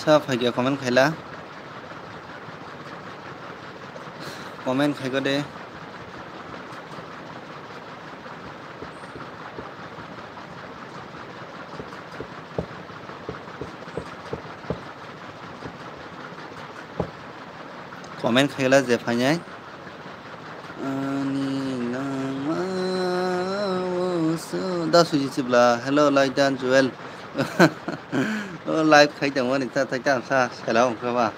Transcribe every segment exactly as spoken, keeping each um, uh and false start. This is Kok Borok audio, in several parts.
Sa phaikha comment khaila. Comment khaikha de. Comment khaila je phainai. Ani nangma o so da suji sibla. Hello, Laidan Joel. O live khai tongmani ta, ta, ta, sa, sela wngkha ba.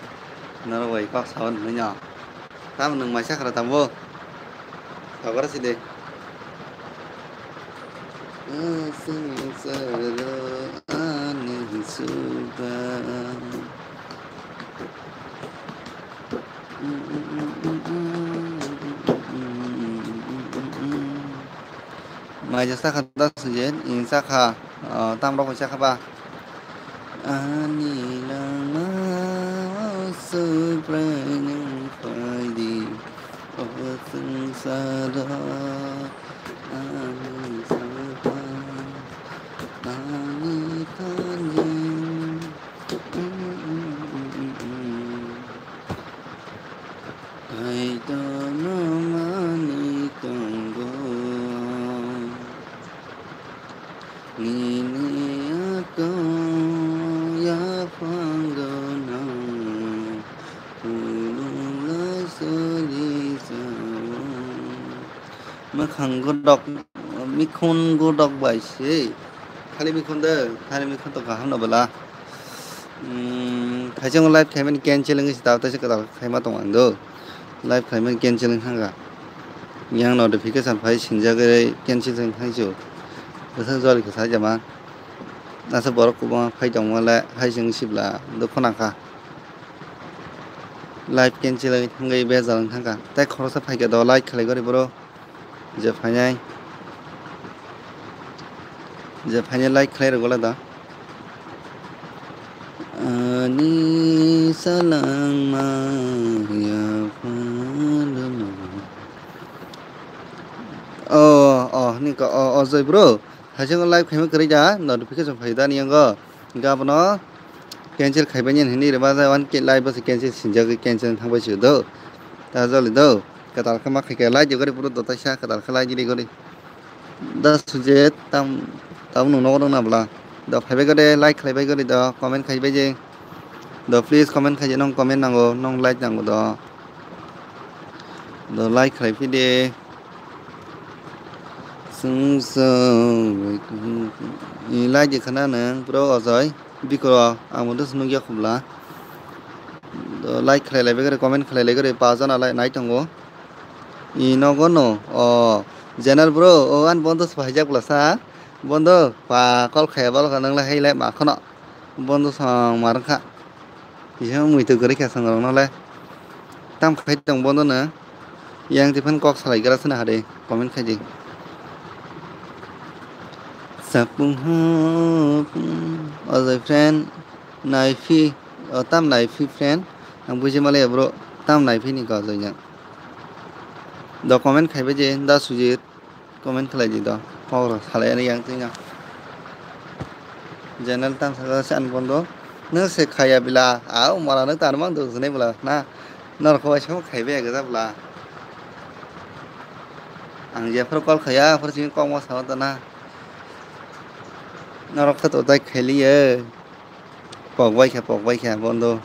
Norok bai kok sawan hwnwi no. Tamo nwng mai sakha tamo. Sabara side. Aswng saro ani suba. Mai je sakha da sujin, in sakha, ah, tam rok sakha ba. Ani lama subrainung paidi, o sengsara ani sakha, ani kanyang. Kaitorno mani tongo, nini akong yaphango nang, ulung lai sori sao. Mwkhang godok, mikhun godok bai se. Khali mikhun de, khali mikhun to kaham no bela. Hmm, thaising live khaimani cancel wngwi se tao taisa kwtal khaima tong ang do. Live khaimani cancel wng thangkha. Yang notification phai sinjagwi cancel wng thangsu. Bwswk joli kwsa jama. Nasa borok kwbangma phai tongma le hai se wng sibla do khonakha. Live cancel wng thangwi bejal wng thangkha. Tai khoroksa phaikha do like khlai gori boro. Je phainai. Je phainai like khlai rwgwla da. Ani salangma yapharma. Oh, oh, ni ka, oh, oh, Joy bro. Thaising live khaima kwrwi da, notification phai da ni yango. Gabono cancel khaibai ni hwnwi rwma jai, one K live bo se cancel sinjagwi cancel thangbai sio do. Ta joli do. Kwtal khe ma khaikha live jagori puro do taisa kwtal khe live jili gori. Da sujit tam tam nung nogo nang nabla. Do phaibai gori like khlaibai gori do comment khaibai je. Do please comment khaije nong comment nango nong like nango do. Do like khlai phi de. Sung sung like khana nang bro Ojoi bikro ang bodo nugya khubla. Do like khlai lai begre comment khlai lai gre pa jana lai nai tongo. I nogo no o general bro o an bondo sphai jak bla sa bondo pa call khaya bal kha nang lai hai lai ma khano. Bondo song marwkha. Kisa muitu kwrwi kha song rok no le. Tam khai tong bondo no. Yang tiphan kok salai gra sna hade comment khai di. Sapung ho, hmm, Ojoi friend, naifi, o tam naifi friend, ang buji male bro, tam naifi ni ko Ojoi yang. Do comment khai baje, da sujit. Comment khlai di do. Kok rok salai ani yang twi no. General tam saka se an bondo. Nang se khaya bila. Au mala nang tan mang do jene bla na. Nor kho bai samo khai be gaja bla. Ang je phor call khaya phor sing kok mo sa ta na. Norok kha to dai khai liye. Pok bai kha, pok bai kha, bondo.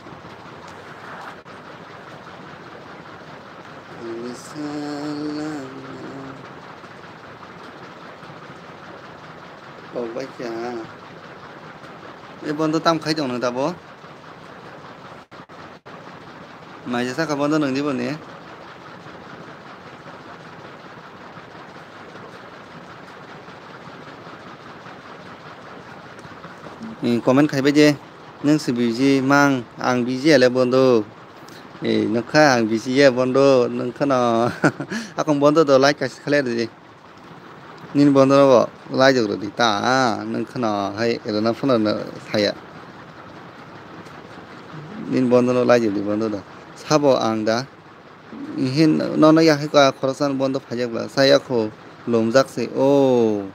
Pok bai kha. E bondo tam khai tong nang tabo. Maisa saka bondo nang di boni. Comment khai bai je, nwng se busy mang, ang busy ale bondo. Ei, nokha ang busy ya bondo, nokha no. Akong bondo do like kaisa khlai rwdi. Nini bondo no bo like rwdi ta, nokha no hai elona phone no saya. Nini bondo no like rwdi bondo do. Sabo ang da. Ihin nono ya hai ka khoroksa bondo phaijakla, saya kho lomjak se o.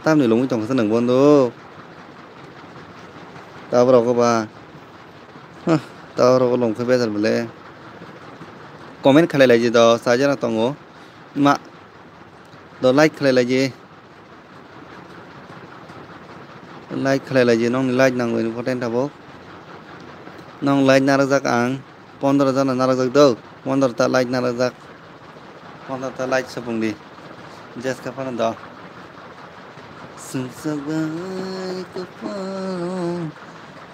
Tamni lomwi tongkha se nwng bondo. Tabra ko ba. Huh, tao rogo longkhe bejar bole. Comment khalai laiji do, sajana tongo. Ma do like khalai laiji. Like khalai laiji, nongni like nango important tabuk. Nong like narajak ang. Pondro jana narajak do. Pondro ta like narajak. Pondro ta like sapung di. Jeska phano do. Sumsok bai kopang.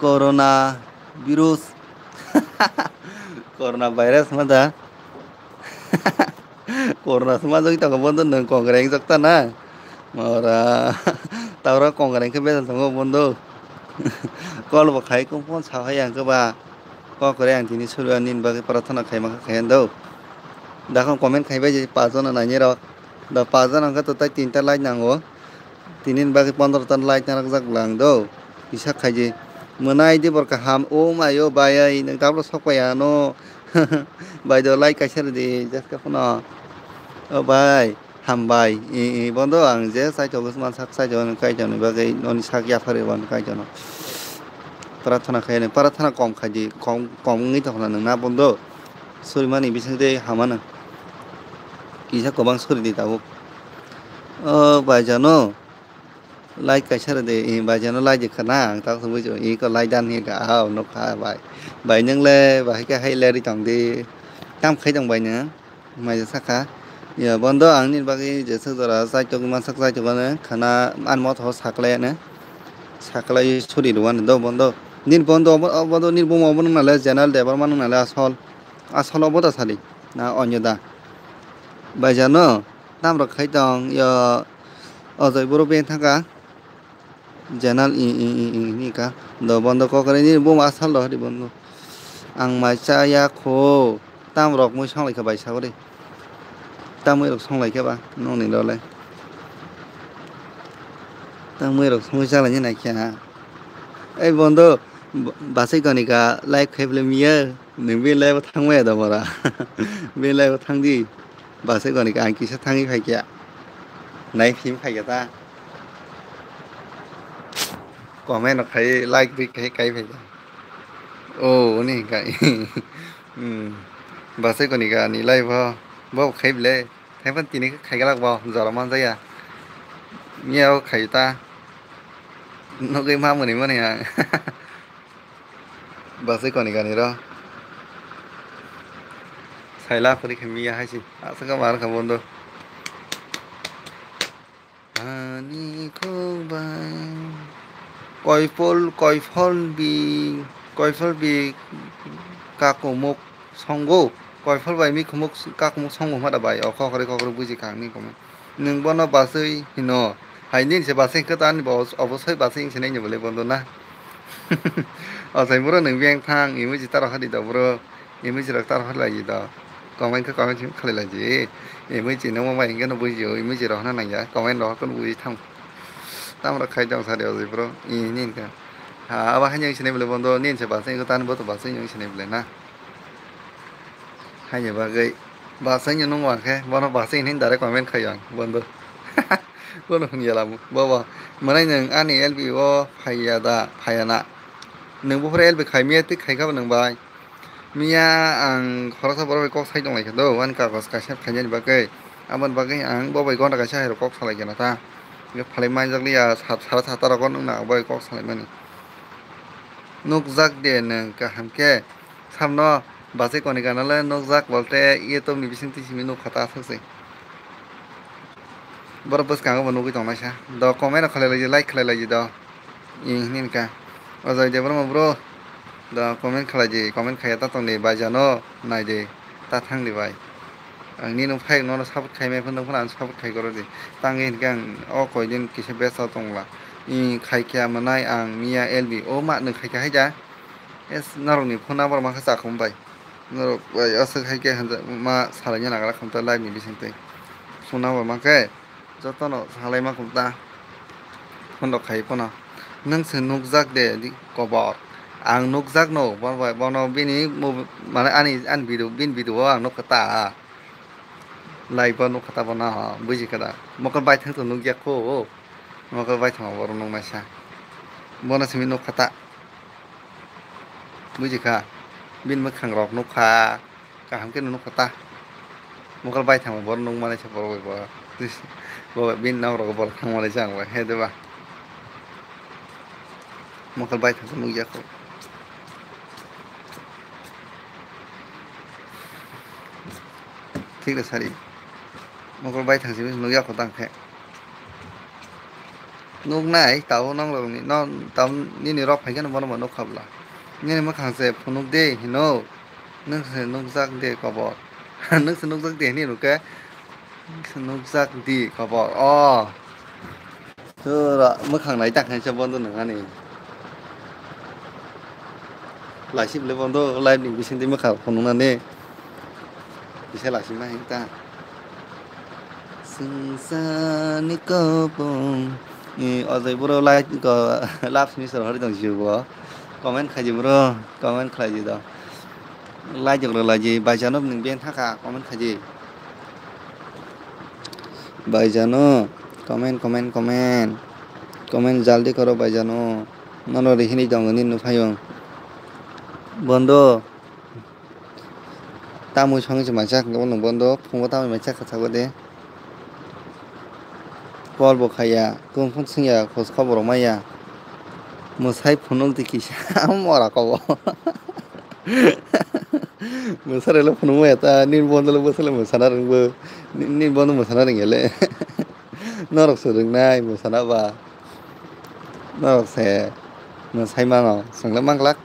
Corona virus. Corona virus ma da. Corona suma jogwi tongo bondo nwng kongre wng jokta na. Mora taura kongre wngkhe betal tongo bondo. Call bo khai kung phone sa hai ang khe ba. Kokore ang tini suru ani bagwi prarthana khaima kha khayan do. Dakhan comment khaibai je pajona nainai rok. Da pajona wngkha to tai tinta like nango. Tini ni bagwi pondro ta like narwkjak bwla ang do. Kisa khaidi. Mwnai di bor kaham. O mai o bai ai nwng tabro sok pai ano. Bai do like kaisa rwdi jeska phano. O bai hambai. I i bondo ang je chaitok mansak chaitok kaitorni bagwi noni sak yaphar eba kaitorno. Prarthana khaini prarthana kom khaidi kom kom wngwi tongkha nwng na bondo. Surimani bising tei hamano. Kisa kwbang suri di tabuk. O bai jano. Like kaisa rwdi, eh, bai jano like di khana, ang tak sugui jo, iko like dan hi ka, ah, nukha bai. Bai nung le, bahai khe hai le ri tong di. Tam khai tong bai nung, mai ja saka. Ya, bondo ang nini bagwi je suk jora chaitok, mansak chaitok ano, khana, an motho saklai ano. Saklai suri rwani do bondo. Nini bondo, obo, obo do nini bumo obo nung nale, General Debbarma nung nale asol. Asol obo da sadi, na onyo da. Bai jano, tam rok khai tong, yo, Ojoi boro beng thangkha. General i, i, i, i, ni ka. Do bondo kokore ni buma sal do hari bondo. Ang mai cha ya kho. Tam rok mui song lai kha bai sa ori. Tam mui rok song lai kha ba nong ni dole. Tam mui rok song cha lai ni nai kha. Ei bondo, ba-, basai koni ka live khai bole miya. Nung bini live o thang maya da mora. Bini live o thang di. Basai koni ka ang kisa thangwi phai kha. Nai phim phai kha ta. Comment rok khai, like ri khai, kai phai kha. O, oni kai. Hmm. Basai koni ka ni live o. Bo khai bole. Thaipan tini khai galak bo. Jora man jaya. Miya o khai ta. Nugui ma muni muni ang. Basai koni kani ro. Saila phuri khe miya hai si. Aswk ma rwkha bondo. Ani khok bai. Koifol, koifol bi, koifol bi kakumuk songo. Koifol bai mikhumuk kakumuk songo hma da bai. O kokore kokore buji kha ang ni komo. Nwng bono basui hino. Hai nini se basui hwnkhe to ani bo obosoi basui wngse nai ni bole bondo na. O sai bro nwng beng thang emoji taro hadi do bro. Emoji rok taro hadi lai do. Comment khe comment khalai lai di. Emoji no mo bai hwnkhe no buji o emoji rok hwnna nang ya comment rok hwnkhe no buji thang. Tamo rok khai tong sadi o bro. Ini hwnkhe. Ha abo haino wngse nai bole bondo nini se basui hwnkhe to ani bo to basui wngse nai bole na. Haini bagwi basai no nung wankhe bono basai hinwi direct comment khai ang bondo. Bono hwn yala bo bo mwnai nwng ani L B o phaiya da phaiya na. Nwng buphuru L B khai miya twi khai kha bo nwng bai. Miya ang khoroksa borok bai kok sai tong lai kha do ani kagoj kaisa khainani bagwi. Aboni bagwi ang bo bai gonta kaisa hai rok kok salai kha na ta. Phalai manjak liya sat sara sata rogo nwng na bai kok salai mani. Nukjak de nwng kaham khe. Samno bachai koni gana le nukjak bolte YouTube ni bising twi simi nukha ta aswk se. Borok bwskango bo nugwi tongnaisa. Do comment rok khalai laidi, like khalai laidi do. Ing hini ka. Ojoi Debbarma bro. Do comment khalai di, comment khaiya ta tong di, bai jano nai di, ta thang di bai. Ang nini phai nono support khai mai phano phano ang support khai goro di. Tangwi hinkhe ang o koi din kisa besa tongla. Ing khai khe mwnai ang miya L B o ma nwng khai khe hai da. Es norokni phone number mankha chakhum bai. Norok bai aswk hai khe hwnjakma salaina nagra khum ta live ni bisingtwi. Phone number mankhe jotono salaima khum ta. Phone rok khai phano. Nwng se nukjak de di kobor. Ang nukjak no, bono bai, bono bini mub-, mane ani, ani video, bini video o ang nukha ta. Live o nukha ta bono, buji kha da. Mokol baithang to nukya kho. Mokol baithang o borok nuknaisa. Bono simi nukha ta. Buji kha. Bini mwkhang rok nuk kha. Kaham khe nuk kha ta. Mokol bai thangma borok nuk manai se borok bai bo. Bo bai bini nok rok borok thang manai se ang bai. He de ba. Mokol bai thangsa nuk ya kho. Thik da sari. Mokol bai thangsi nuk ya kho tang khe. Nuk nai, tabuk nang rok ni, no, tabuk nini rok phai khe no bono bo nuk kha bwla. Nini mwkhang se phunuk de hino. Nwng se nukjak de kobor. Nwng se nukjak de hini rwkhe. Nwng se nukjak di kobor. Oh. Tura mwkhang nai ta khainsa bondo nang ani. Laisip le bondo live ni bising di mwkhang phunuk nani. Bisa laisip ma hing ta. Sungsani kopong. Ni ojai bro like ko love ni sor hari dong jiu bo. Comment khaji bro, comment khaji do. Like jok laji, baijano ning ben thaka comment khaji. Baijano comment, comment, comment. Comment jaldi koro baijano. Nono rihini dong ni nuphayo. Bondo. Tamui songwi se maisa khe bono bondo phungo tamui maisa khe sabo de. Call bo khaiya, tong phone swngya, khos khobor rok maya. Mwsai phunuk di kisa mora kobo. Mwsarelo phunuk maya ta, nini bondo le bwsale mwsana rwngbo. Ni-, nini bondo mwsana rwngya le. Norok se rwngnai mwsana ba. Norok se mwsai mano, chwng le manglak.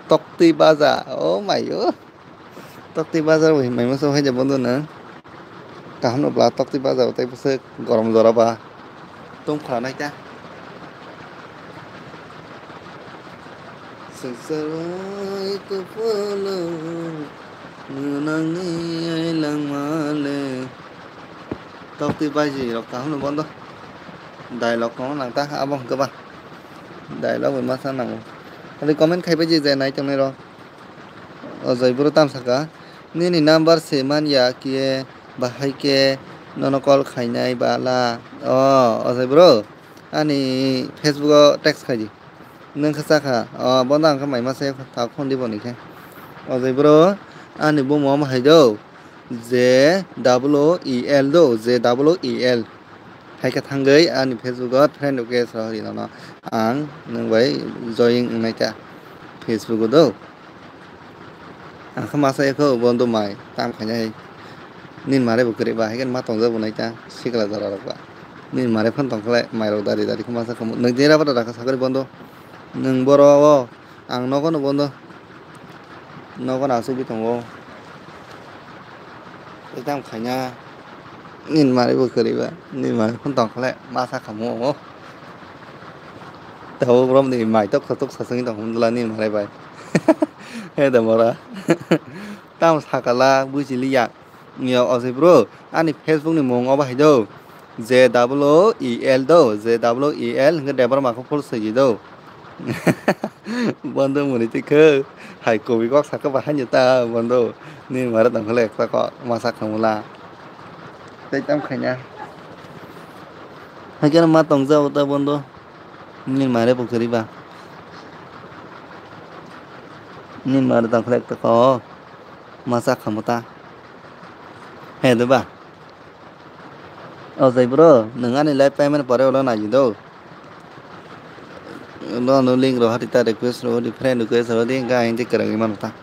Toktwi baja, oh my god. Toktwi bajar bo hinmai masa hai de bondo na. Kaham no bla toktwi bajar tei bwswk gorom jora ba. Tong phra nai ta. Swngchar bai kwpalo nwnangni ailangma le. Toktwi baji rok kaham no bondo. Dialogue kono nang ta abo hwnkhe ba. Dialogue bai masa nango. Hali comment khai bai je je nai tongnai rok. O joi bro tam saka. Nini number se man ya kiye bahai ke nono call khainai bala. O, o joi bro. Ani Facebook o text khai di. Nwng khe cha kha. O, bondo ang khe mai masa ta khon di boni khe. O joi bro. Ani bumo ma hai do. J double O E L do, J double O E L. Hai khe thangwi ani Facebook o friend request rw hori nono. Ang nwng bai join wngnai ta Facebook o do. Ang khe masa ekho bondo mai tam khainai. Nini mare bo kwrwi ba hai khe ma tongjak bo nai ta sikla jora rok ba. Nini mare phone tong khle mai rok dari dari khe masa khamu. Nwng jera bada dakha sakri bondo. Nwng boro o ang nogo no bondo. Nogo no asugwi tongo. Tei tamo khaina nini mari bo kwrwi ba, nini mari phone tong khle masa khamu o. Tabuk romni mai tok khatuk sasungwi tong hwnla nini mari bai. He da mora. Tamo sakala buji liya. Yo, o se bro, ani Facebook ni mung obo hai do. J double O E L do, J double O E L hwnkhe Debbarma khe full swi di do. Bondo muni twi khe, hai kobi kok sakhe bahai ni ta bondo. Nini mare tong khle ekta kok masa khamula. Tei tam khaina. Hai khe ma tong jao ta bondo. Nini mare bo kwrwi ba. Nini mare tong khle ekta kok masa khamu ta. He de ba. O jai bro, nwng ani live payment pore ulo naidi do. Ulo ano link rw hati ta request rw di friend request rw di hwnkhe ang tei kwrwngwi mano ta.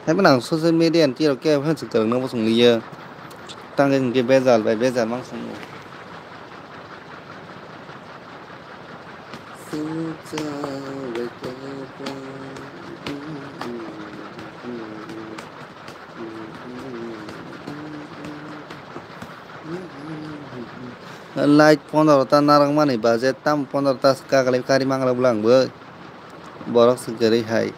Hai phano ang social media ni twi rok khe phano se kwrwngno bosong liya. Tang khe hwnkhe bejal bai bejal mang swngo. Like pondro ta narwkmani budget tamo pondro ta kaglai kari manglak bwla ang bo. Borok se kwrwi hai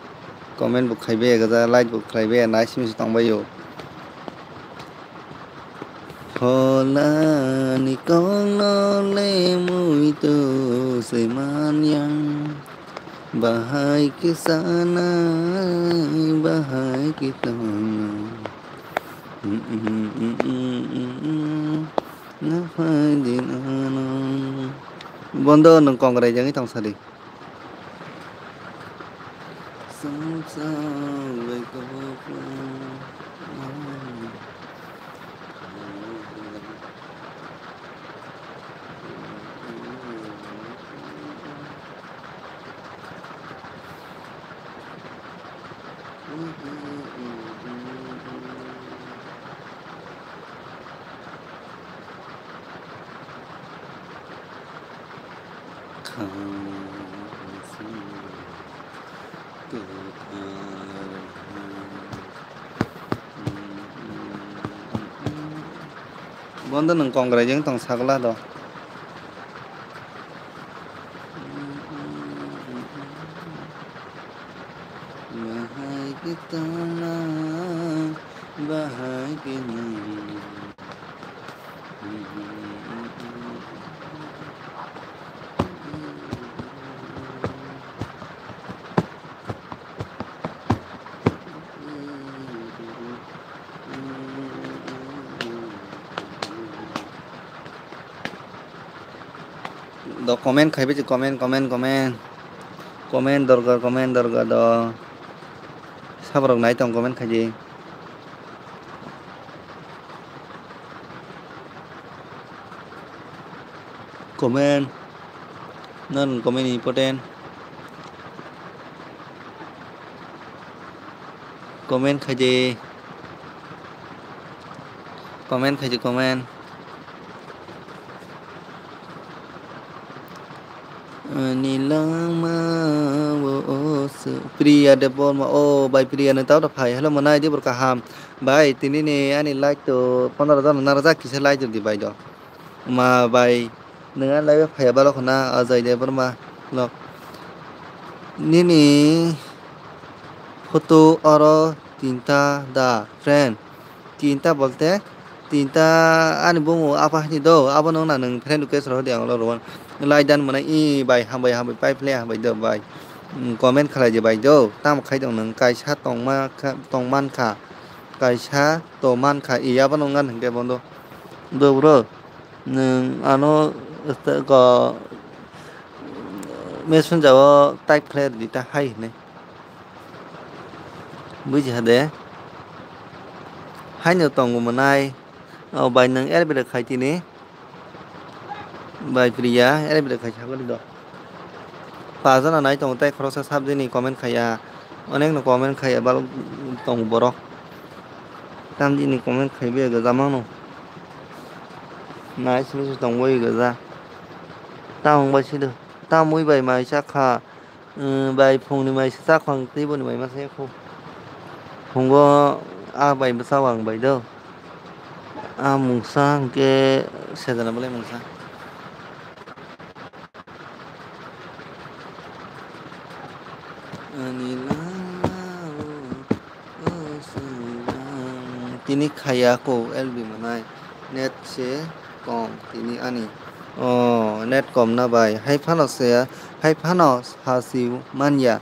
comment bo khaibai ya, like bo khlaibai ya, nai simi se tongbai o. Phola ni kok no lemui tu se man yang. Bahai khe sanai, bahai khe tongnai. Na phai di nano. Bondo nwng kongrai jangwi tong sadi. Bondo nwng kongrai jeng tong sagla do. Bahai khe tongma, bahai khe nwng. Do comment khaibai se, comment, comment, comment. Comment dorkar, comment dorkar do. Saborok nai tong comment khaidi. Comment. Non comment important. Comment khaidi. Comment khaidi, comment. Ani langma o, o se-, Priya Debbarma, o bai Priya ni tawta phai. Hello, mwnai dibor kaham. Bai, tini ni ani like to pondro jon narwjak kisa like di bai do. Ma bai, nwng ani live phaiya balo khna Ajay Debbarma lok. Nini photo oro tinta da, friend. Tinta bolte, tinta ani bumu apa hini do, abo nung na nung friend request rw di ang lo rw. Like dan mwnai i bai, hambai, hambai, pai phle, hambai do bai. Mm, comment khlai di bai do, tamo khai dong nung, kaisa tongma kha, tongman kha, kaisa to man kha, i abo nung ngan hingke bondo. Do bro, nwng ano ko messenger o type khlai di ta hai hwnwi. Buji ha de. Haino tongo mwnai. O bai nwng er bere khai tini. Bai Priya, er bere khai sagori do. Pajana nai tongo tei khoroksa sabjini comment khaiya. Onekno comment khaiya balok tongo borok. Tamjini comment khaibe gajamano. Nai simi tongbo gajak. Tamung bai sido. Tamui bai mai sakha. Bai phungni mai sakhwng tei boni mai masa yakho. Phungo a bai bwsa wang bai do. A mungsa hwnkhe sejana belai mungsa. Ani lama o, o sujang. Tini khaya ko L B mwnai. Net se kom tini ani. O net kom na bai. Hai phano se, hai phano sasi manya.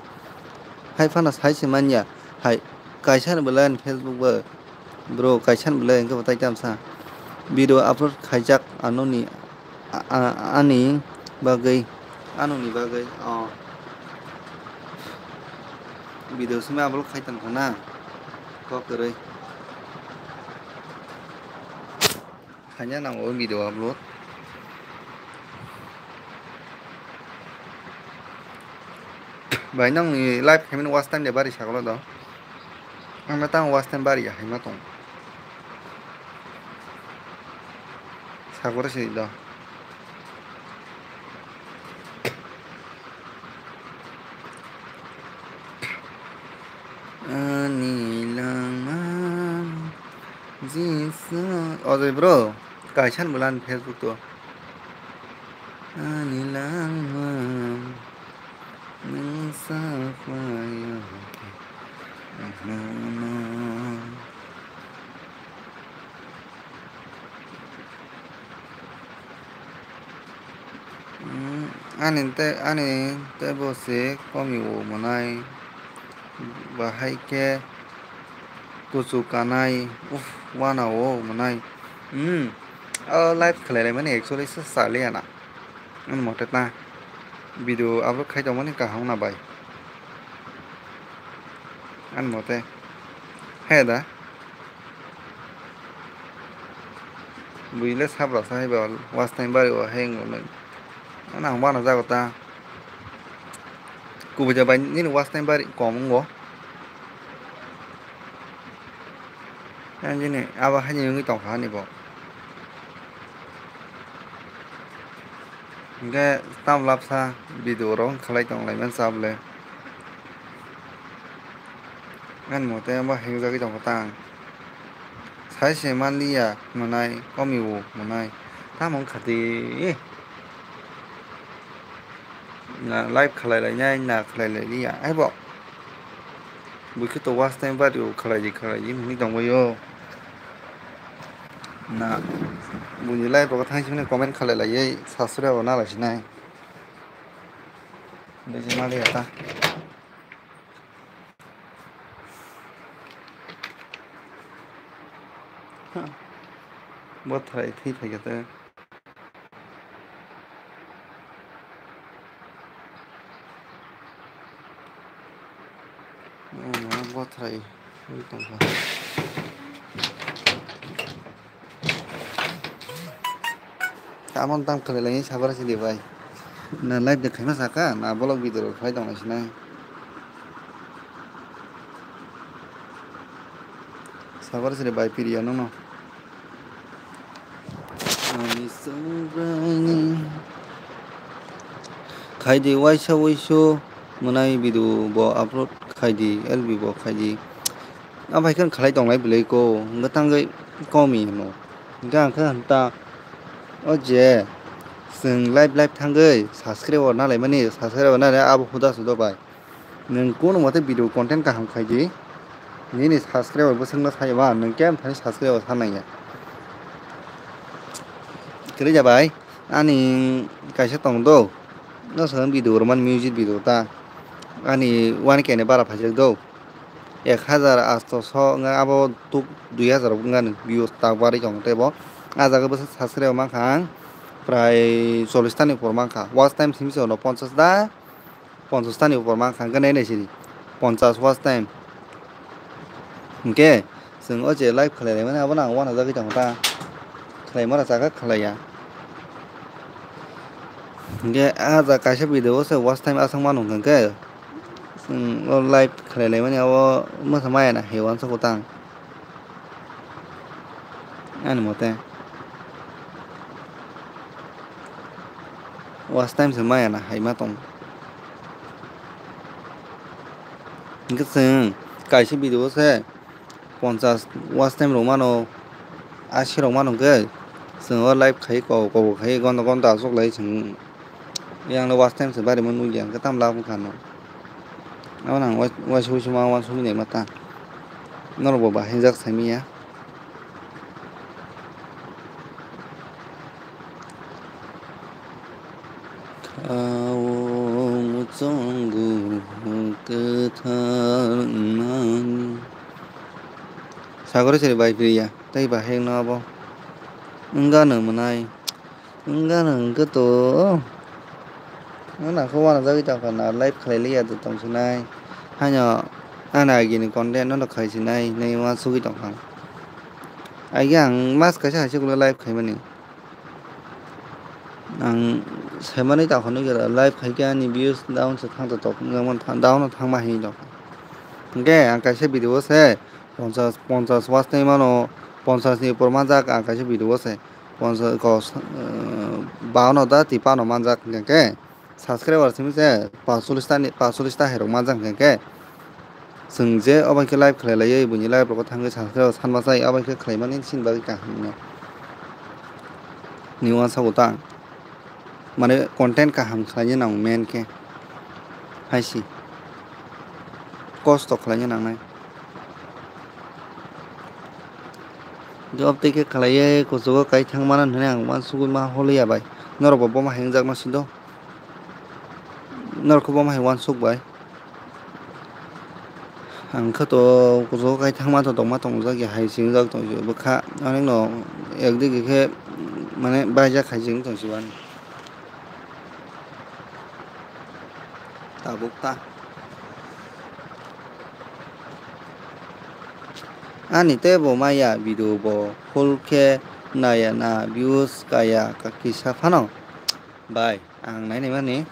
Hai phano sai se manya. Hai kaisa ni belai ani Facebook bo. Bro, kaisa ni belai hwnkhe bo tai tamsa. Video upload khaijak anoni, a-, a-, ani bagwi, anoni bagwi, o. Video simi upload khai tongkha na, kok kwrwi. Khaina nango video upload. Bai, nangni live khaimani watch time de bari sagolo do. Ang na tang watch time bari ya haima tong. Sagoro sini do. Ani langma jisa. Ojoi bro, kaisa ni bwla ni Facebook to. Ani langma nwng sakhlaio khe. Mm, ani tei, ani tei bo se komi o mwnai, bahai khe kuchu kanai, uff, wana o mwnai. Mm, o live khlai lai mani actually se chaliya na. Ani mote ta video upload khai tongmani kaham na bai. Ani mote. He da. Buile sabra sa haiba watch time bari o heng o nai. Ana ang bana jago ta. Kubuja bai nini watch time bari kom ngo. Ang jini abo hani nungi tongkha ani bo. Hingke tam lapsa video rok khalai tong lai man sa bole. Ani mote bo hingjagwi tongkha tang. Sai se manliya mwnai, komiwo mwnai. Tamo wngkha di? Na live khalai lainai, na khalai lailiya. Aibo. Buikhe to watch time bari o khalai di, khalai di hinwi tongbaio. Na buini live rok thang simi comment khalai laiwi subscribe rok nalai sinai. Bisi mali ata. Bo thai thwi thai khe. Bothrai wng tongkha. Tamon tam khlai lai sabara sidi bai. Na live de khaima saka, na vlog video rok khlai tong lai sinai. Sabara sidi bai piriya nono. Ani songrani. Khaidi waisa waisu mwnai video bo upload khaidi, L B bo khaidi. Abai khe khalai tonglai belai ko, hwnkhe tangwi komi hino. Hwnkhe ang khe hwnta, o je, chwng live live thangwi subscriber nalaimani, subscriber nalai abo huda sudo bai. Nwng kunu mote video content kaham khaidi, nini subscriber bwswkno sai ba, nwng khe amthani subscriber sanaiya. Kwrwi jabai, ani kaisa tong do, no song video rwmani music video ta, ani one K ni bara phaijak do, ek hazar asto so wngkha, abo tuk dui hazar wngkha ni views tak barwi tong tei bo, ah jaga bwswk subscriber mankha ang prai chollish tani upor mankha, watch time simi se uno ponchash da. Ponchash tani upor mankha hwnkhe nai nai sidi. Ponchash watch time. Hwnkhe chwng o je live khlai laimani abono ang uanajagwi tongkha ta. Khlai mara chakha khlaiya. Hwnkhe ah jaga kaisa video o se watch time aswk mano hwnkhe chwng o live khlai laimani abo mwsa maya na hai uansukgo tang. Ani mote. Watch time se maya na hai ma tong. Hwnkhe chwng kaisa video se ponchash watch time rok mano, asi rok mano hwnkhe chwng o live khai kok kok khai gonta gonta aswk lai chwng. Yang le watch time se bari ma nugya hwnkhe tam lab wngkha no. Abo nang waisa waisa ma wansugwi naima ta. Norok bo bahai jak saimanya. Khao muchungo kwthar nani. Sagori siri bai priya, tei bahai no abo. Wngano mwnai. Wngano hwnkhe to. Wngna khe uanajagwi tongkha na, live khlai liya de tongsinai. Haino ani agini content no khai sinai, hinwi uansugwi tongkha. Agi ang mas kaisa hai se ulo live khaimani. Ang saimanwi tongkha nukjagwi live khaikhe ani views down se thang tok, down no thangma hinwi tongkha. Hwnkhe ang kaisa video o se ponchash, ponchash watch tei mano, ponchash ni upor manjak ang kaisa video o se. Ponchash, kos, eh, bawanno da tipano manjak hwnkhe subscriber simi se paanchchollish ta ni, paanchchollish ta hai rok manjak hwnkhe chwng je obo khe live khlai laiwi buini live rogo thangwi subscriber sanma chai abo khe khlaimani chini bagwi kaham no. Ni uansukgo ta ang. Mane content kaham khlaina nang main khe. Hai se. Kosto khlaina nangnai. Job tei khe khlaiwi kuchugo kai thang mano hinwi ang uansugwi ma holiya bai. Norok bo bomo hai wngjakma swi do. Norok khe bomo hai uansuk bai. Ang khe to kuchugo kai thangma to tongma tongjak ya hai se wngjak tong bwkha. Ani no ekdigi khe mane baijak hai se wng tong si bani. Tabuk ta. Ani tei bo maya video bo full khe naya na views kaya kisa phano. Bai, ang nainai mani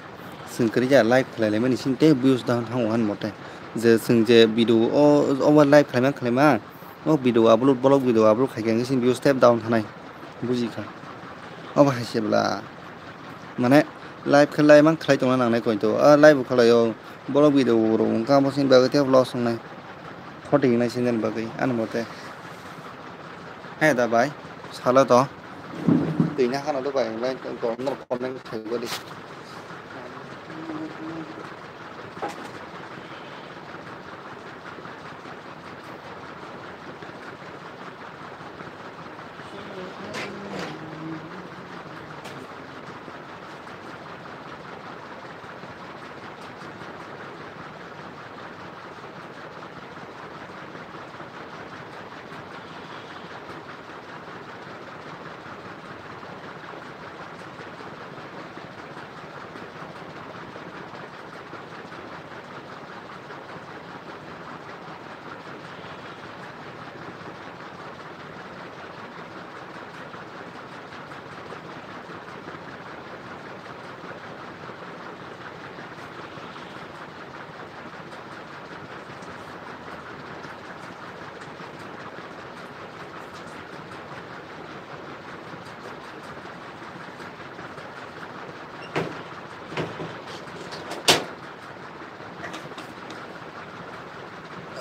chwng kwrwi ya live khlai lai mani sini tei views down thango han mote. Je chwng je video o, o live khlai man khlai man, o video upload, vlog video upload khai khe ang sini views tep down thanai. Buji kha. Obo hai se bla. Mane live khlai man khlai tongna nangnai koi to. A live khlai o. Borok video rok wngkha, abo chini bagwi tei loss wngnai. Khoti wngnai chini bagwi, ani mote. He da bai, salo to. Twi na hano do bai, bai to norok comment khai godi.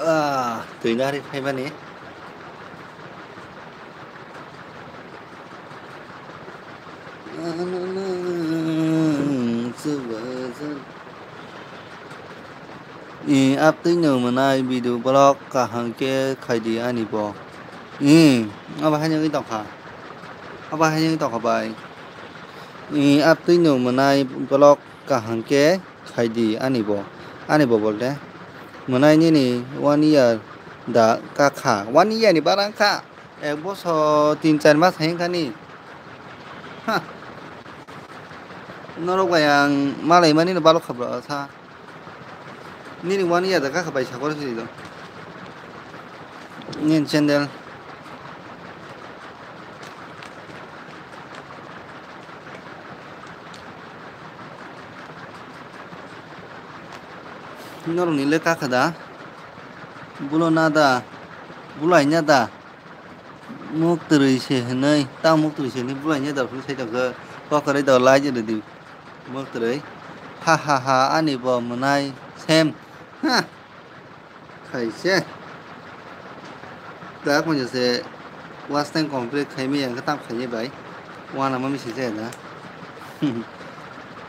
Ah, twi nari phaimani. Ih, aptwi no mwnai video vlog kaham khe khaidi ani bo. Ih, abo haino wngwi tongkha. Abo haino wngwi tongkha bai. Ih, aptwi no mwnai vlog kaham khe khaidi ani bo. Ani bo bolte. Mwnai nini one year da kakha. One year ni barang kha. Ek bosor tin char mas hai wngkha ni. Ha. Norok bai ang malai mani no balok kha bwsa. Nini one year da kakha bai sakor sidi do. Nini channel. Norok ni le kakha da. Bulo na da. Bulai na da. Muk twrwi se hwnwi, tamo muk twrwi se hwnwi bulai nya da phuru sai tongkha, kok kwrwi da lai je rwdi muk twrwi. Ha ha ha, ani bo mwnai sem. Ha. Khai se. Da kong se watch time complete khai mi yang tam khai ni bai. Wana ma mi se da.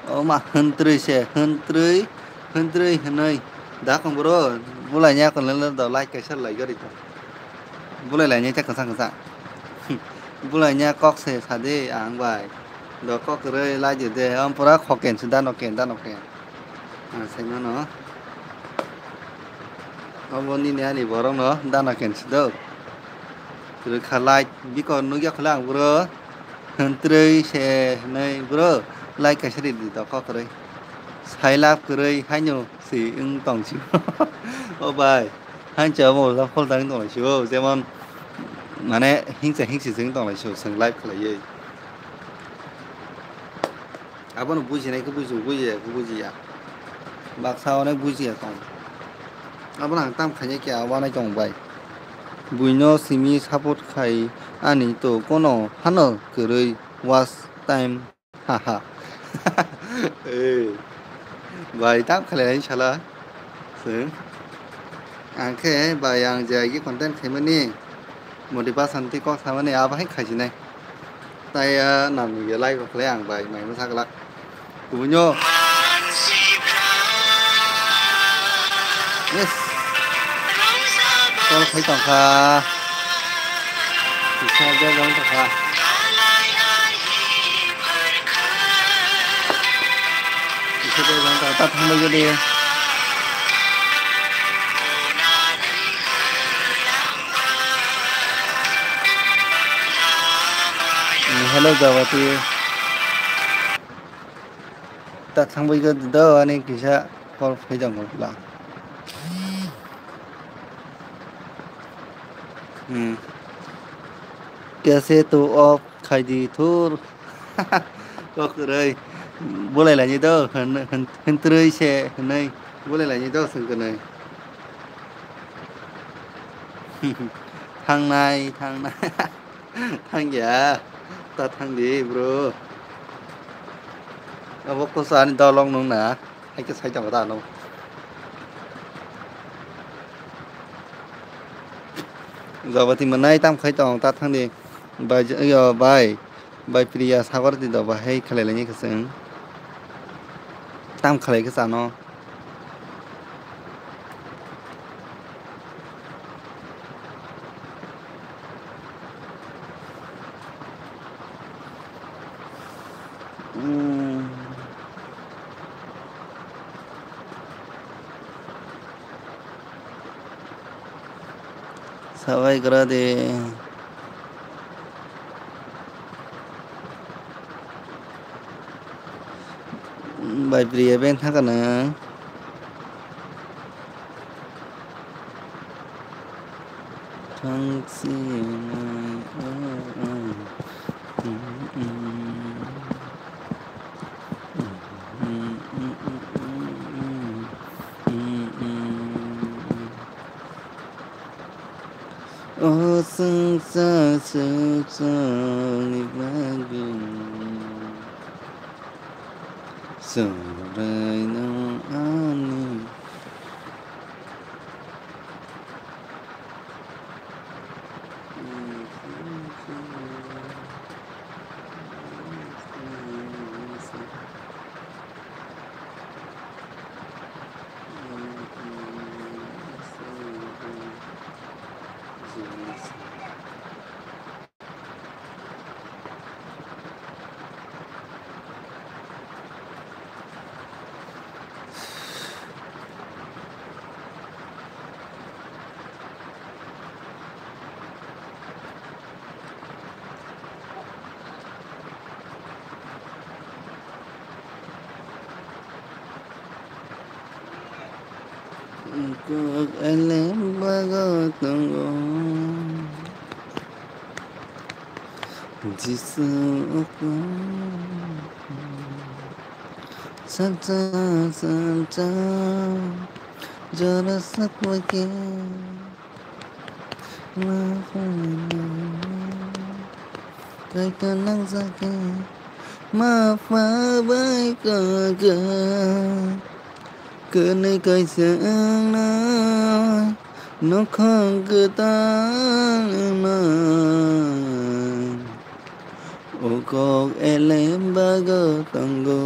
O ma hwntrwi se, hwntrwi, hwntrwi hwnwi. Da kong bro, bulai nya kon le da like kaisa lai gari to. Bulai lai nya cha kwchang kwchang. Bulai nya kok se sadi ang bai. Do kok kwrwi lai di de, am pura khoken se dano ken, dano ken. Ang sai mano. Obo nini ani borok no dano ken se do. Kwrwi kha like, bikor nukya khwlai ang bro. Hwntrwi se hwnwi bro, like kaisa ridi to kok kwrwi. Sailap kwrwi haino se wng tong si. O bai, hancha omo ulo khol tang tong lai si o, jemon mane hingsa hingsi se wng tong lai si o, chwng live khlaiwi. Abono bujinai khe buji, bujiya khe bujiya. Baksa onek bujiya tong. Abono ang tam khainai khe a wanai tong bai. Buino simi support khai ani to kono hano kwrwi watch time. Haha. Ei. Bai tam khalai sala. Chwng. Ang khe bai ang je agi content khaimani. Motivation tei kok samani abo hai khaisinai. Tai, ah, nang ye like rok le ang bai mai masa glak. Kubunyo. Yes. Call khai tongkha. Kisa bejang tongkha. Kisa bejang tongkha. Ta thangbai gede. Hello, Jawati. Ta thangbai gede do ani kisa call phai jang pla. Hmm. Kese to off khai di thur. Kok kwrwi. Bolai laini do, hwn, hwn, hwn twrwi se, hwnwi. Bolai laini do, swng kwnwi. Thangnai, thangnai. Thangya. Ta thangdi, bro. Abo kosa ani dolong nung na. Hai khe sai tongo ta ano. Jabati manai tam khai tong ta thangdi. Bai, yo, bai. Bai Priya sabar di do bahai khalai laini khe chwng. Tam khalai khe chano. Hmm. Sabai kwrwi di. Bai Priya beng thangkha nang. Thangsi. O swngchar swngcharni bagwi chwraino ani. Kok elem bago tongo. Jisu oko. Salsa, salsa. Jora sakwa ke. Kaita nangjak khe ma pha bai kwkha. Kwnwi kaisa wngnai nokhong kwtal wngnai. O kok elem bago tongo.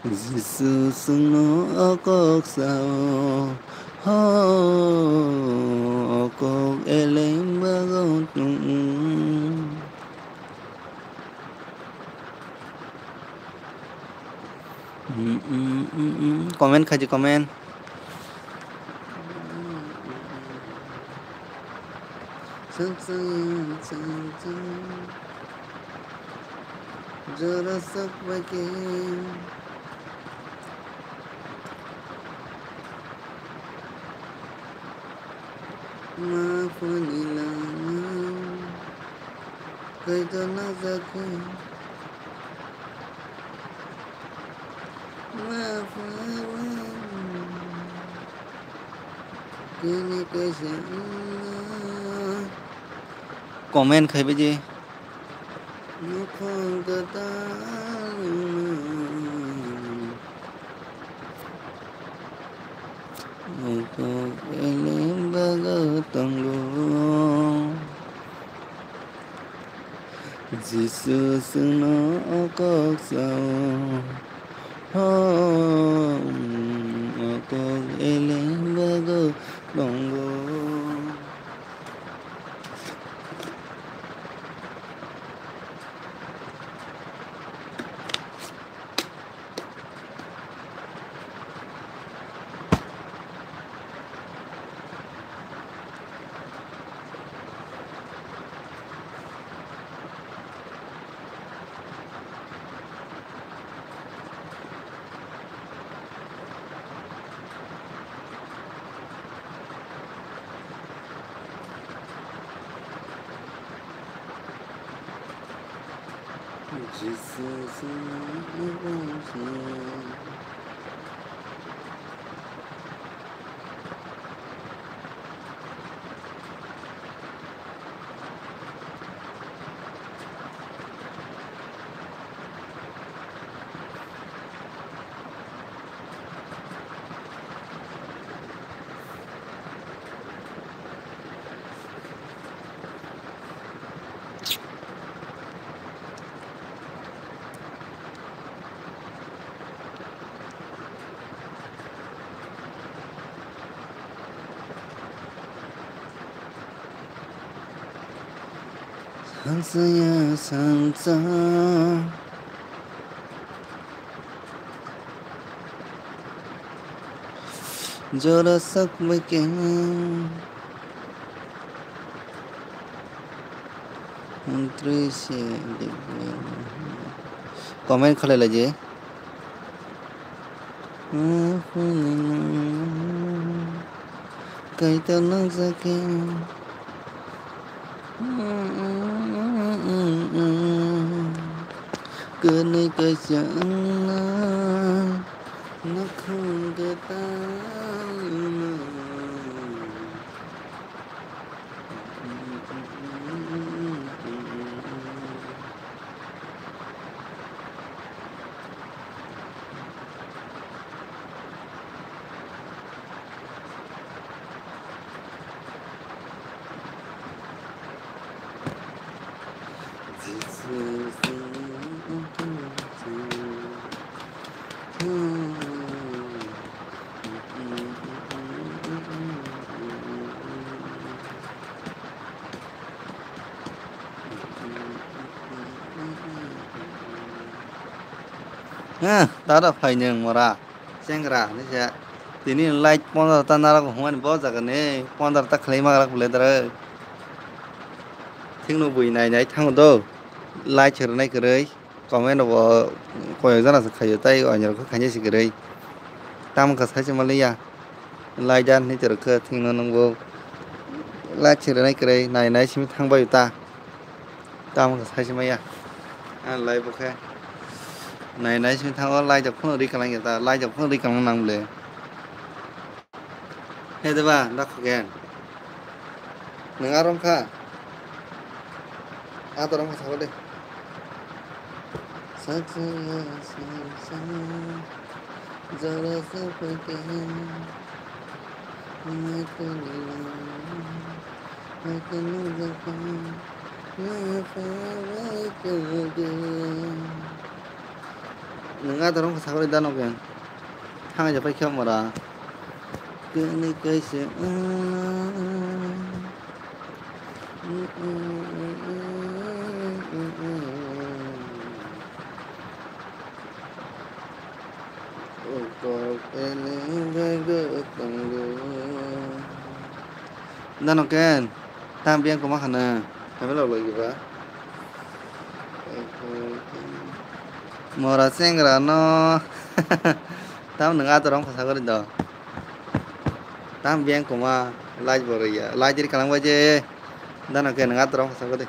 Jisu chwngno o kok sao, ho, o kok elem bago tongo. Mm, mm, mm, mm. Comment khaidi, comment. Jora sak bai khe. Ma phani lama. Kaito najak khe. Ma phani. Kini kaisa wngna. Comment khai bai di. Nokhong kwtal wngna. Nokhong elem bago tongo. Jisu chwngno o kok sao. Ho, o kok elem bago tongo. Sangsaya sangsa. Jora sak bai khe. Mantri se. Comment khalai laje. Kaitor nang jake. Kwnwi kaisa wngna nakhung kwtal wngna. Heh, tara phaineng mora, chengra hinwi se. Tini like pondro ta narwk hwnmani bo jaga ni pondro ta khlai ma rwk le dara. Thikno bui nai nai thango do. Like se rwnai kwrwi. Comment bo koyok jana se khaio, tai oinrok khe khainai se kwrwi. Tamo khe sai se manliya. Like dan hinwi twi rwkhe thwngno nwngbo. Like se rwnai kwrwi, nai nai simi thang bai ta. Tamo khe sai se maya. Ang like bo khe. Nai nai simi thango, like da phone ri kalang ya ta, like da phone ri kalang nang le. He deba, da khogen. Nwng aro wngkha? A to wngkha sabo de. Sak sak sak sak. Jora sak pai ke. Nwng to ni nwng. Nwng to nwng jaka. Nwng to nwng jaka. Nwng a dorong kha sakori dano khe. Thang ja pai khe mora. Kwnwi kaisa wngna. Dano ken, tang biyang koma khana, hamya log lagi ba. Mora chengra no, tam nwng a dorong kha sagori do. Tam biyang koma, light bo rwya, light ri kalang bai je. Dano ken nwng a dorong kha sagori.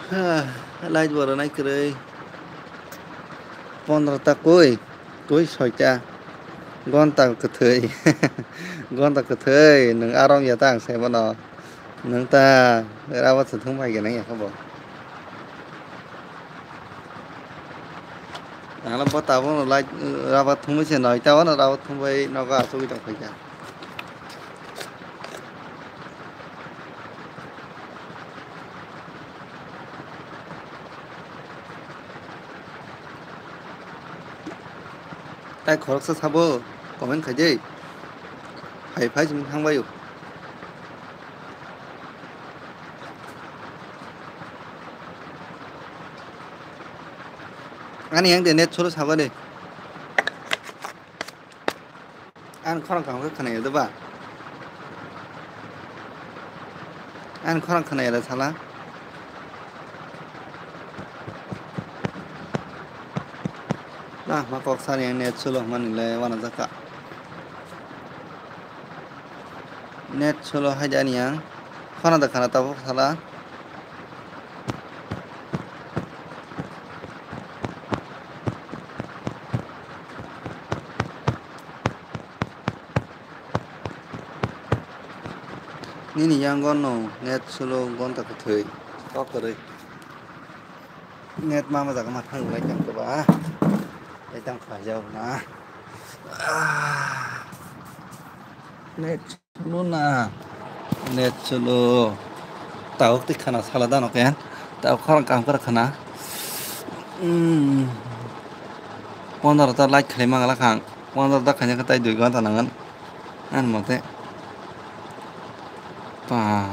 Ha, light bo rwnai kwrwi. Pondro ta koi, koi soita. Gonta kwthwi. Gonta kwthwi, nwng arom ya ta ang sai bono. Nwng ta rabat se thum bai gana ya khabo. Ang bo tabuk no light, rabat thumwi se noi ta, ono rabat thumbai nogo asugwi tong phaikha. Tai khoroksa sabo comment khaidi. Phai phai simi thangbaio. Ani yang de net solo sabo de. Ani khorang kaham khe khwnai ya de ba. Ani khorang khwnai ya de sala. Ah, ma kok sani ang net solo hwnmani le wana jaka. Net solo hai de ani ang. Khana da khana tabuk sala. Nini yango no net solo gonta kwthwi. Kok kwrwi. Net ma ma jaga ma thang lai tang ba. Ai tang kha jaw na. Ah. Net solo na. Net solo. Tawk ti khana sala dano ken. Tawk khorang kam kar khana. Hmm. Pondro ta like khlai mangala khang. Pondro ta khanya khatai dui gonta nangan. An mote. Pa.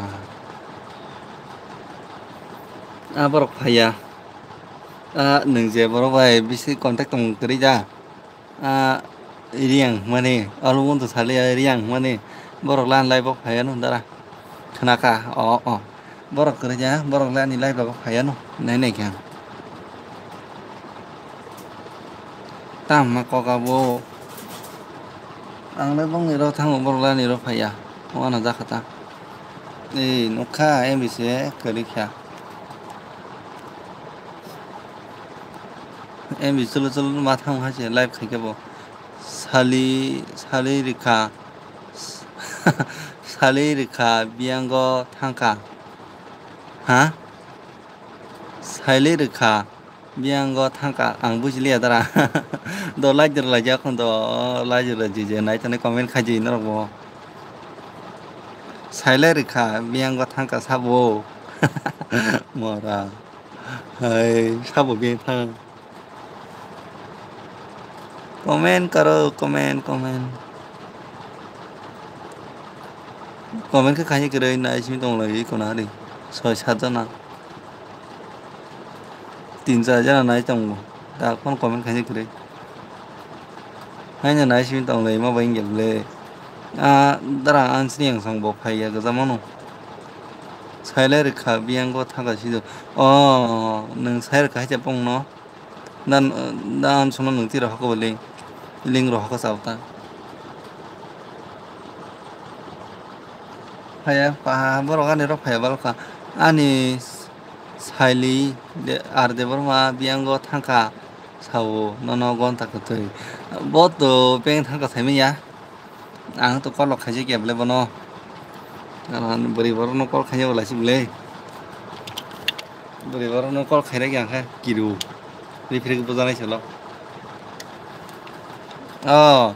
Ah, borok phaiya. Ah, nwng je borok bai bisi contact tong kwrwi da. Ah, Riang mani, alo wng to sali Riang mani. Borok lan lai bo phaiya no dara. Khnaka, o, o. Borok kwrwi da, borok le ani live rogo phaiya no, nai nai khe ang. Tamo ma kok abo. Ang le bongni ro thango, borok le ani ro phaiya. Wano jakha ta. Ei, nukha, M B se kwrwi kha. M B cholo cholo ma thango hai se live khai khe bo. Sali, sali rikha. Sali rikha, biyango thangkha. Ha? Sali rikha, biyango thangkha. Ang bujiliya dara. Do like rwlaijak hwn do, like rwlaijak je nai tani comment khai di norok bo. Sali rikha, biyango thangkha sabo. Mora. Hai, sabo biyang thang. Comment karo, comment, comment. Comment khe khaini kwrwi nai simi tong lai kono hari. Soi sat jana. Tin char jana nai tongo. Da phone comment khaini kwrwi. Haino nai simi tong lai ma bai wngya bwle. Ah, dara ang sini yang song bo phai ya gwja mano. Sali rikha biyango thangkha sido. Oh, nwng sali rikha hai se pong no. Dan, dan sono nwng twi rohor khe bo link, link rohor khe chao ta. Phaiya, pa, borok ani rok phaiya balokha. Ani saili de, R Debbarma biyango thangkha sao, nono gonta kwtwi. Bo to beng thangkha saimanya. Ang to call rok khaijak ya bwle bono. Bwrwi borok no call khaina bo laisik bwle. Bwrwi borok no call khaina khe ang khe kiru. Refresh bujanai salo. Oh,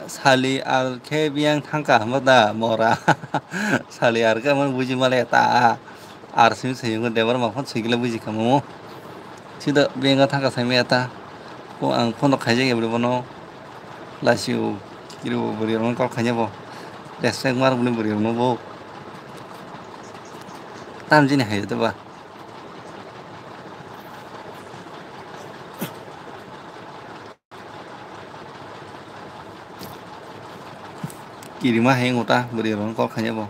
sali R khe biyang thangkha hwnba da mora. Sali R khe mani buji male ta. R simi simi Debbarma phone swikle buji kha mo. Sida benga thangkha saimaya ta. Ko ang phone rok khaijak ya bwle bono. Lasi o kiri bo bwrwi rok no call khaina bo. Respect mar bwle bwrwi rok no bo. Tam jini hai to ba. Kirima hai wngta bwrwi rok no call khaina bo.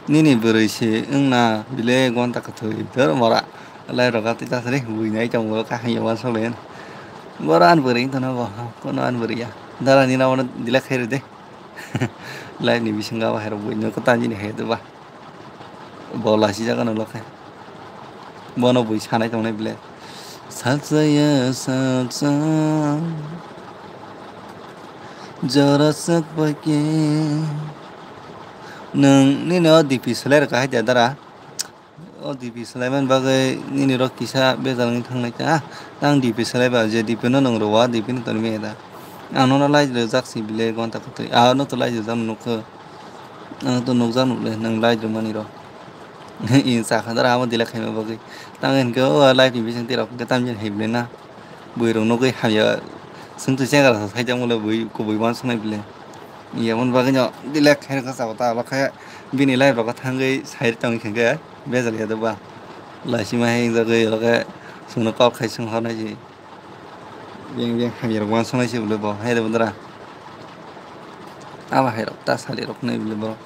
Nini bwrwi se wngna bile gonta kwthwi dor mora. Lai roga twi tasari bui nai tong bo kahai ya wansok le. Boro an bwrwi wngtano bo, kono an bwrwi ya. Dara ni na wano delete khai rwdi. Live ni bisingo abo hai rok bui no kwtal jini hai ba. Bo lasi jaga no lokhe. Bono bui sanai tongnai bile. Sajaya saja. Jora sak pake. Nwng nini o D P selai rwkha hai da dara. O D P selai mani bagwi nini rok kisa bejal wngwi thangnai ta. Tang D P selai ba je D P no nwng rwwa D P no tonwi manya da. Ang nono light rwjak si bile gonta kwtwi. Ah, no to light rwjak nukho. Ang to nukjak nukle nwng light rwmani rok. Ing sakha dara amo delete khaima bagwi. Tang hinkhe o live ni bising twi rok hinkhe tamjani hai bwle na. Bui rok nugwi hamya. Swngtwi chengra sa saijak mole bui kubui uansuknai bwle. Yamon bagwi no delete khairokha chao ta abo khe bini live rok thangwi sai tongwi khe bejal ya doba. Laisima hai jagwi abo khe chwngno call khai swng hornai si. Beng beng hamya rok uansuknai si bwle bo hai rw dara. Abo hai rok ta sali rok nai bwle borok.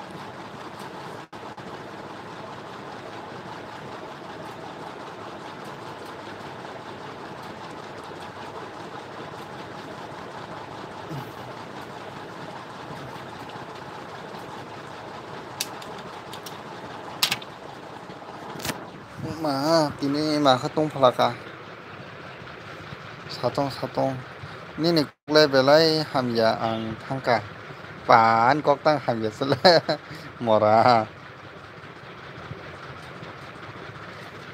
Ma, tini ma khe tong phalaka. Satong, satong. Nini kok le belai hamya ang thangka. Pan kok tang hamya sele. Mora.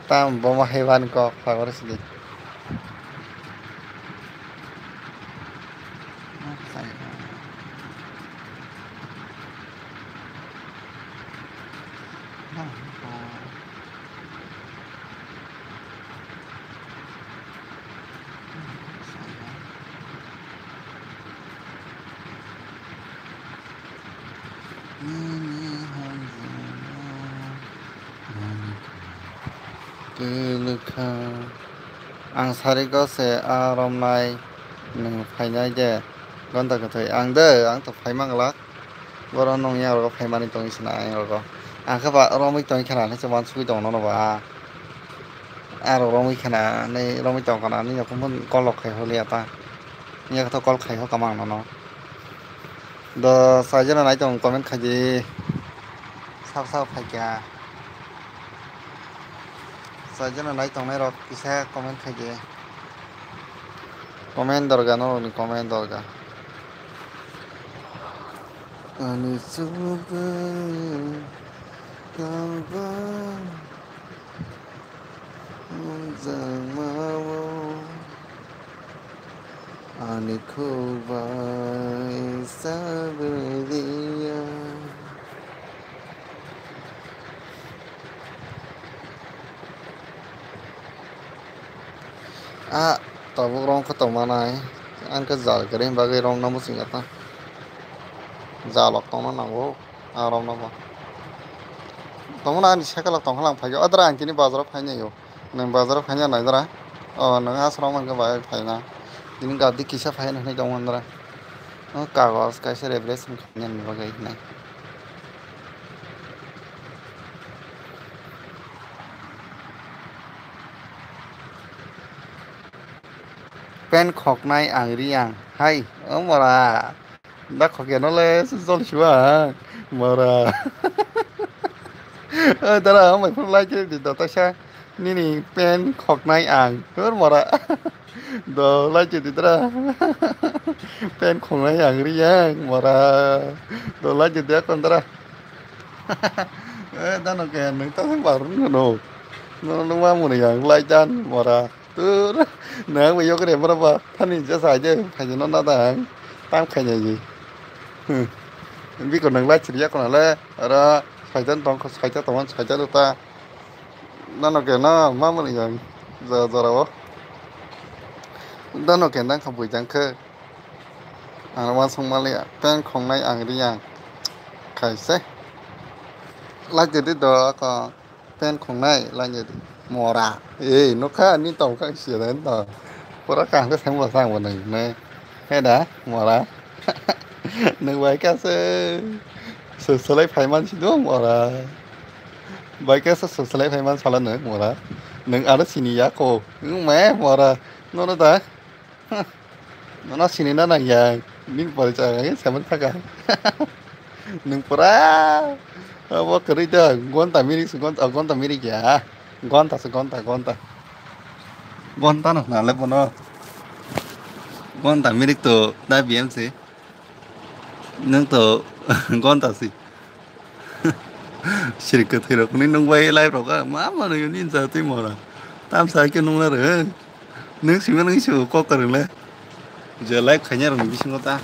Tam bomo haiban kok sagor sidi. Ang sari go se a romnai nwng phainai de gonta kwthwi ang de ang to phai manglak. Boro nwng yang rogo phaimani tongwi sina yang rogo. Ang khe ba romwi tongwi khana hinwi se uansugwi tongo nono ba. Ang rok romwi khana hinwi romwi tong khana hinwi yakung phano call rok khai holiya ta. Yakto call khai ho kama ang nono. Do saijana nai tong comment khai di. Sab sab phaikha. Saijana nai tongnai rok kisa comment khai di. Comment dorga norokni comment dorga. Ani chubai tangbai nukjakmao ani khukbai sabrwiliya. Ah, tabuk rong khe tongmanai. Ang khe jal kwrwi bagwi rong namo chwng kha ta. Jalok tongna nango, ah, rong namo. Tongmani ani cycle rok tongkha lang phai o. Adra ang tini bazar o phainai o. Nwng bazar o phaina naidra. O, nwng aswk rok mankhe bai phaina. Tini gari kisa phaina hinwi tongmandra. O, kagoj kaisa replace wngkha nini bagwi hinai. Pen khoknai ang Riyang. Hai, o mora. Da khokya no le jol siwa ang. Mora. O dara, o mai phone like di da taisa. Nini pen khoknai ang. Hur mora. Do like di dara. Pen khoknai ang Riyang. Mora. Do like di akon dara. Eh, dano ke nang ta barun no. No, no, ma muni yang lai dan mora. Tur, nang bai yok re mora ba. Thani je sai je, phai no na dang. Tam khai ne ji. Hmm. Biko nang lai chiri ya kono le. Ara, sai dan tong, sai ta tong, sai ta ta. Dano ke na, ma muni yang. Ja, jara o. Dano ke nang kha bui jang khe. Ang uansuk maliya, pen khongnai ang Riyang. Khaise. Lai di do ako pen khongnai, lai di. Mora. Ei, nukha, ni tong kha siya den to. Pura kaham khe sengbo sangbo nang ne. He da, mora. Nang bai kha se. Suk salai phaiman si do, mora. Bai kha se suk salai phaiman sala nang, mora. Nang aro sini ya ko. Nang me, mora. Nono da. Nono sini na nang ya, nini pore cha, ya, seven thaka. Nung pura, abo kwrwi da, gonta mirik se, gonta, gonta mirik ya. Gonta se, gonta, gonta. Gonta no na le bono. Gonta mirik to da B M C. Nung to gonta si. Sirik kwthwi rok ni nung bai live rok ma ma nung ni ja twi mora. Tam sa khe nung na re. Nung simi nung si kok kwrwng le. Je live khaina rok ni bisingo ta.